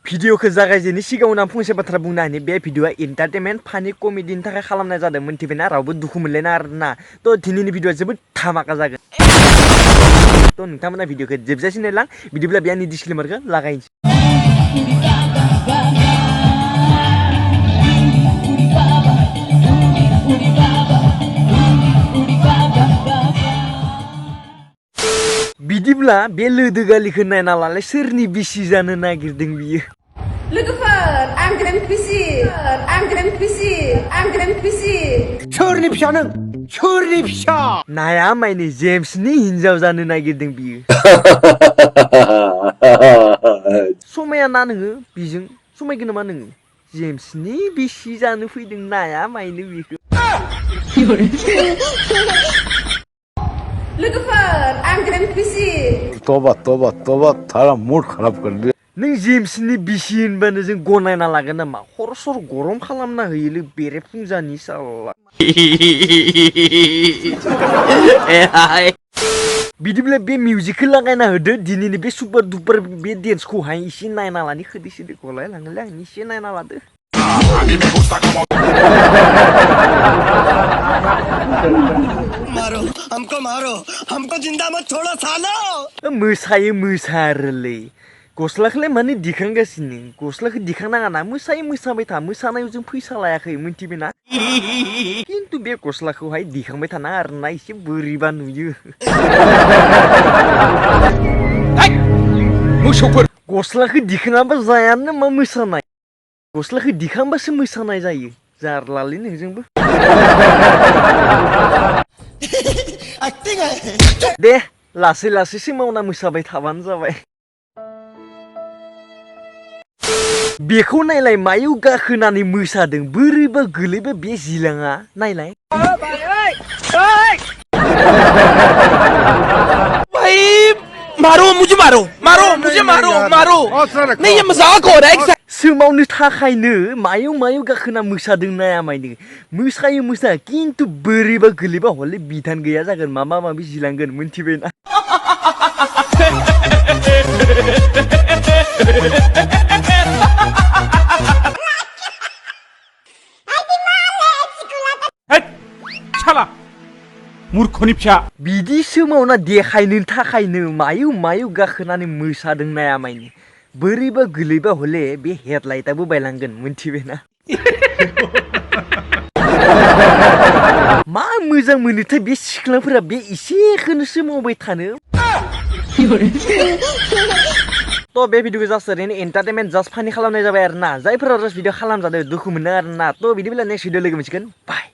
भिडिअखौ जागायजेननि सिगाङावनो आं फंसे बाथ्रा बुंनो हायो बे भिडिअआ एन्टारटेनमेन्ट फानि कमेडिनि थाखाय खालामनाय जादों मोनथिबायना रावबो दुखु मोनलायना आरोना थ' दिनैनि भिडिअआ जोबोद धामाका जागोन थ' नोंथांमोना भिडिअखौ जोबजासिम नायलां बिदिब्ला बे आंनि डिसक्लेमारखौ लागायनोसै बिदिब्ला बे लोदोगालिखौ नायना लालाय सोरनि बिसि जानो नागिरदों बियो लोगोफोर आं ग्रेन्ड पिसि सोरनि फिसा नों सोरनि फिसा नाया माइनि जेम्सनि हिनजाव जानो नागिरदों बियो समाया ना नोङो बिजों समायगोन नामा नोङो जेम्सनि बिसि जानो फैदों नाया माइनो बेखौ लोगोफोर आं ग्रेन्ड पिसि तोबा थारा मूड खराब कर दिया नों जेम्सनि बिसि होनबानो जों गनायना लागोन नामा खर' सर गरम खालामना होयोलै बेरेफुंजानि साला बिदिब्ला बे मिउजिकखौ लागायना होदो दिनैनि बे सुपार दुपार बे डेन्सखौहाय एसे नायना लानि खोदो सोदो गलाय लाङोलै आं एसे नायना लादो हमको जिंदा मत छोड़ो सालो मोसायो मोसारोलै गस्लाखौलाय मानो दिखांगासिनो गस्लाखौ दिखांनाङाना मोसायो मोसाबाय था मोसानायाव जों फैसा लायाखै मिन्थिबायना खिन्थु बे गस्लाखौहाय दिखांबाय थाना आरोना एसे बोरैबा नुयो मोसौफोर गस्लाखौ दिखाङाबा जायानो मा मोसानाय गस्लाखौ दिखांबासो मोसानाय जायो जारलालै नोंजोंबो दे लासै लासैसो मावना मोसाबाय थाबानो जाबाय बेखौ नायलाय मायाव गाखोनानै मोसादों बोरैबा गोलैबा बे जिलाङा नायलाय नहीं ये मजाक हो रहा है सोमावनो थाखायनो मायाव गाखोना मोसादों नाया मायनो मोसायो मोसा खिन्थु बोरैबा गोलैबा हले बिधान गैया जागोन माबा माबि जिलांगोन मोनथिबायना मूर्खनि फिसा बिदि सोमावना देखायनो थाखायनो मायाव गाखोनानै मोसादों नाया मायनो बोरैबा गोलैबा हले बे हेडलाइटआबो बायलांगोन मोनथिबायना मा मोजां मोनोथाय बे सिख्लाफोरा बे एसेखौनो सोमावबाय थानो थ' बे भिडिअखौ जास्ट ओरैनो एन्टारटेनमेन्ट जास्ट फानि खालामनाय जाबाय आरोना जायफोरा जास्ट भिडिअ खालामजादों दुखु मोनो आरोना थ' बिदिब्ला नेक्स्ट भिडिअ लोगो मोनसिगोन बाय